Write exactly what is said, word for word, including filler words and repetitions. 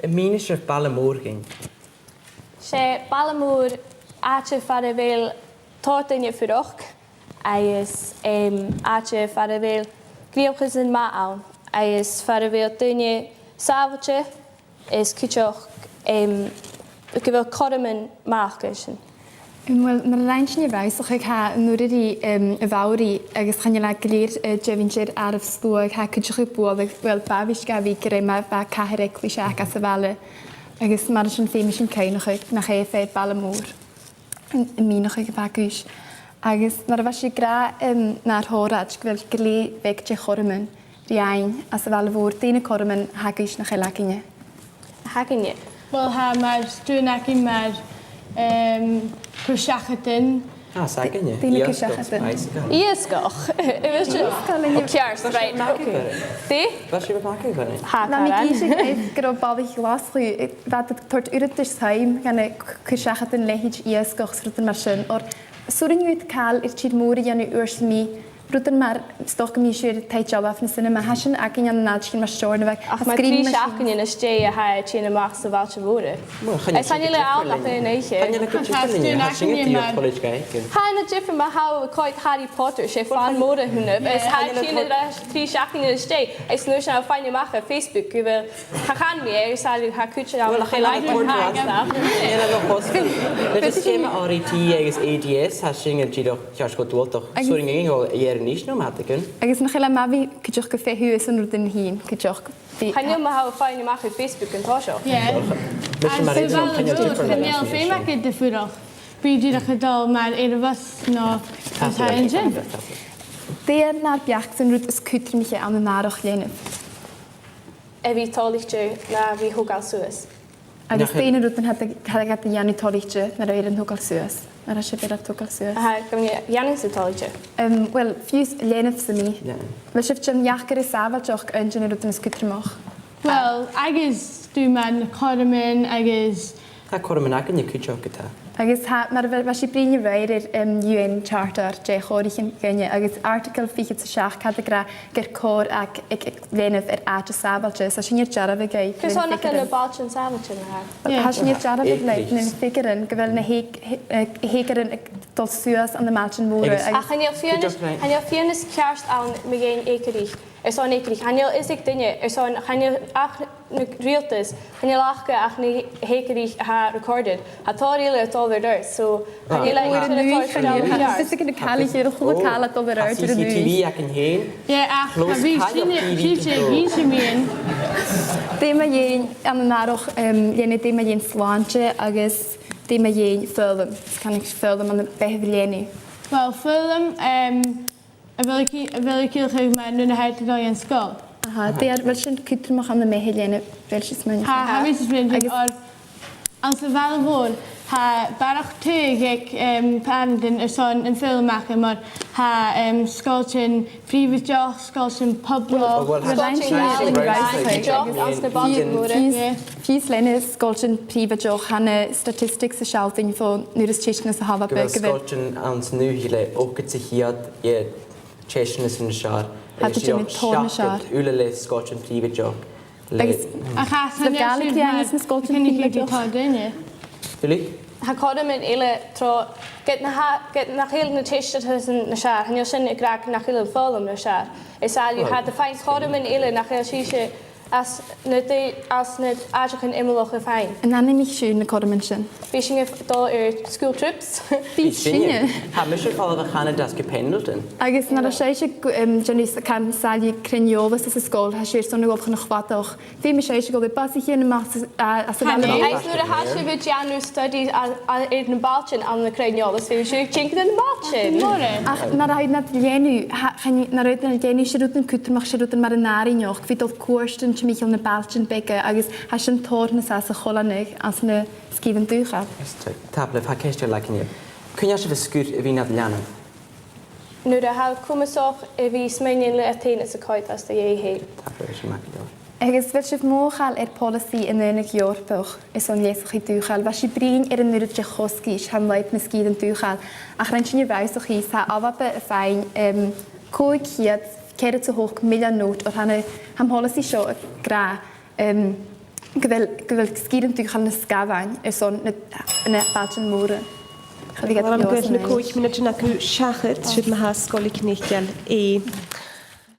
Mìnich sibh baile mòr dhuinn. 'S e baile mòr àite far a bheil tòrr daoine a' fuireach, agus, em, àite far a bheil gnìomhachas math ann, agus far a bheil daoine sàbhailte, is cuideachd, em, gu bheil cothroman math aca sin. Em, uill, mar a rinn sinn a' rannsachadh, tha an urra ri, em, a' bhanrigh, agus chan eil e gu lèir, eh, deimhinnt air àireamh sluaigh, tha e cuideachd a' bualadh, uill, b' àbhaist gu bhith gu robh math, bha cathair eaglais aca sa bhaile, agus mar sin feumaidh sinn cuimhneachadh nach e fèar baile mòr. An, an mìneachadh a bh' agaibh. Agus nuair a bha sibh ag ràdh, em, nar òraid gu bheil gu lèir bheag de chothroman ri fhaighinn anns a' bhaile mhòr, dè na cothroman a th' agaibh nach eil againne? A th' againne? Uill, tha mar stuth againn mar, em, cur-seachadan. Ah, 's againne. Dè na cur-seachadan? Iasgach. Iasgach. It was just ceart, right, okay. Dè? Bha sibh a' magadh bhon. Tha, bha mi ag innse dhuibh gun robh balaich Ghlaschu, eh, bha iad a' toirt uiread de shuim dha na c-, cur-seachadan leithid iasgach 's rudan mar sin, oir 's urrainn dhut càil air tìr-mòr a dhèanamh uair sam bith, rudan mar, 's dòcha gum bi sibh air taigh-dealbh no cinema, tha sin againn ann an àiteachan mar Steòrnabhagh. Ach mar trì seachdainean às dèidh a tha e a' tighinn a-mach sa bhaile mòr. Well, chan eil sin gu diofar leinn. Chan eil e gu diofar leinn, tha sinn a' tighinn a Cholaiste Ghàidhlig. Tha e na diofar ma tha thu a' coimhead Harry Potter, 's e fan mòr a th' annad, is tha e a' tighinn air ais trì seachdainean às dèidh, is an uair sin a' faighinn a-mach air Facebook gu bheil, cha chan mi e, agus tha cuid ann a chì e. Well, chan eil e gu diofar leinn. Chan eil e gu diofar leinn. Leis an sgeama R T É agus A D S, tha sin dìreach ceart gu diofar. Agus 's urrainn dhuinn a dhol a dh'Éirinn a-nis no ma tha thu ag iarraidh. Agus nach eil e math a bhith cuideachd a' feitheamh airson rudan fhèin, cuideachd. Chan eil, ma tha thu a' faighinn a-mach air Facebook an toiseach. Yeah. Agus mar a bha thu ag ràdh, chan eil feum agad a dhol a dh'fhuireach. Bidh dìreach a' dol mar air a' bhus no an t-sàl an sin. Dè nar beachd-sa an rud as cudromaiche ann an àrach-leanabh? A bhith toilichte na bhith a' togail suas. Agus dè na rudan a tha, tha iad a' dèanamh toilichte nuair a bhios iad a' togail suas? Nuair a tha sibh air ur togail suas? Aha, gum bi iad a' dèanamh sibh toilichte. Em, well, fiù 's leanabh sam bith. Yeah. A bheil sibh a' dèanamh dearcadh air sàbhailteachd, aon de na rudan as cudromaiche? Well, agus dè mar na cothroman agus... Tha cothroman againne cuideachd, tha. Agus tha, mar a bha, bha sibh a' bruidhinn a-raoir air, em, U N Charter de chòraichean dhaoine, agus Article fichead 's a seachd, tha iad ag ràdh gur còir aig, aig, aig leanabh air àite sàbhailte, so sin air dearbhadh aig... Carson nach eil na bailtean sàbhailte mar-thà? Well, tha sin air dearbhadh le na figearan, gu bheil na h-, h-, eh, h-eucoirean a' dol suas ann am bailtean mòra. Ach chan eil fianais, chan eil fianais ceart ann mu dheidhinn eucoireachd. Airson eucoireachd, chan eil fhios aig duine, airson chan eil ach na riaghaltas, chan eil aca ach na h-eucoireachd a tha recorded. Tha tòrr eile a' dol air adhart, so chan eil e... Uair a-nis, chan eil fhios aig na caileagan a h-uile càil a' dol air adhart uair a-nis. Tha C C T V againn fhèin. Yeah, ach tha mi sin, sin, sin, sin. Dè mu dheidhinn ann an àrach, em, leanabh, dè mu dheidhinn slàinte agus dè mu dheidhinn foghlam? Is canaidh foghlam ann am beatha leanaidh. Well, foghlam, em, a bheil e ci-, a bheil e ciallachadh mar nuair a tha iad a' dol dhan sgoil? Aha, dè, a bheil sin cudromach ann am beatha leanaidh, a bheil sibh a' smaoineachadh? Tha, tha mi a' smaoineachadh, oir anns a' bhaile mhòr, tha barrachd taghadh aig, em, pàrantan airson am foghlam aca, mar tha, em, sgoiltean prìobhaideach, sgoiltean poblach. Well, well, tha sgoiltean prìobhaideach anns na bailtean mòra. Fiù 's leis na sgoiltean prìobhaideach, tha na statistics a' sealltainn bho nuair as teisteanas a tha, gu bheil sgoiltean anns an dùthaich le ochdad sa cheud de dh'èisteachdan nas fheàrr. Tha iad a' dèanamh tòrr nas fheàrr. Uile le sgoiltean prìobhaideach. Agus le Gàidhlig anns na sgoiltean prìobhaideach. Really? Tha cothroman eile tro, ged nach, ged nach eil na teisteanasan nas fheàrr, chan eil sin ag ràdh nach eil am foghlam nas fheàrr. Is àlainn, tha iad a' faighinn cothroman eile nach eil sibhse às na, às na h-àiteachan iomallach a' faighinn. An ainmich sibh na cothroman sin? Bidh sinne a' dol air school trips. Bidh sinne. Tha mise a' falbh a Chanada às gu Pendleton. Agus nuair a tha sibhse gu, em, dèanamh, can, sàillibh cruinn-eòlas anns an sgoil, tha sibh airson a dhol chun a' chladaich. Feumaidh sibhse a dhol air bus a thighinn a-mach às, a, às a' bhaile. Agus nuair a tha sibh a' dèanamh studies a, a, air na bailtean ann an cruinn-eòlas, feumaidh sibh tighinn gu na bailtean. Ach nuair a tha iad nad leanabh, tha, chan, nuair a tha iad nad leanabh, 's e rudan cudromach, 's e rudan mar an àrainneachd, bidh dol cuairtean timcheall na bailtean beaga, agus tha sin tòrr nas fhasa a choileanadh anns na sgìrean dùthchail. Is t-, tapadh leibh, tha ceist eile againn. Cuin a tha sibh a' sgur a bhith nad leanabh? Nuair a tha thu comasach a bhith a' smaoineachadh leat fhèin is a' coimhead às do dhèidh fhèin. Tapadh leibh, sin math gu leòr. Agus a bheil sibh mothachail air poileasaidh an aonadh Eòrpach airson leasachadh dùthchail? Bha sibh a' bruidhinn air an uiread de chosgais a th' ann leis na sgìrean dùthchail, ach rinn sinn rannsachadh, 's tha Alba a' faighinn, em, còig ceud ceathrad 's a h-ochd millean not, oir tha na, tha am poileasaidh seo ag ràdh, em, gu bheil, gu bheil sgìrean dùthchail na sgamhain airson na, na bailtean mòra. Cha bhi iad Well, am beò gu bheil na còig mionaidean agaibh seachad, siud ma-thà, Sgoil Chnuic Gheal A.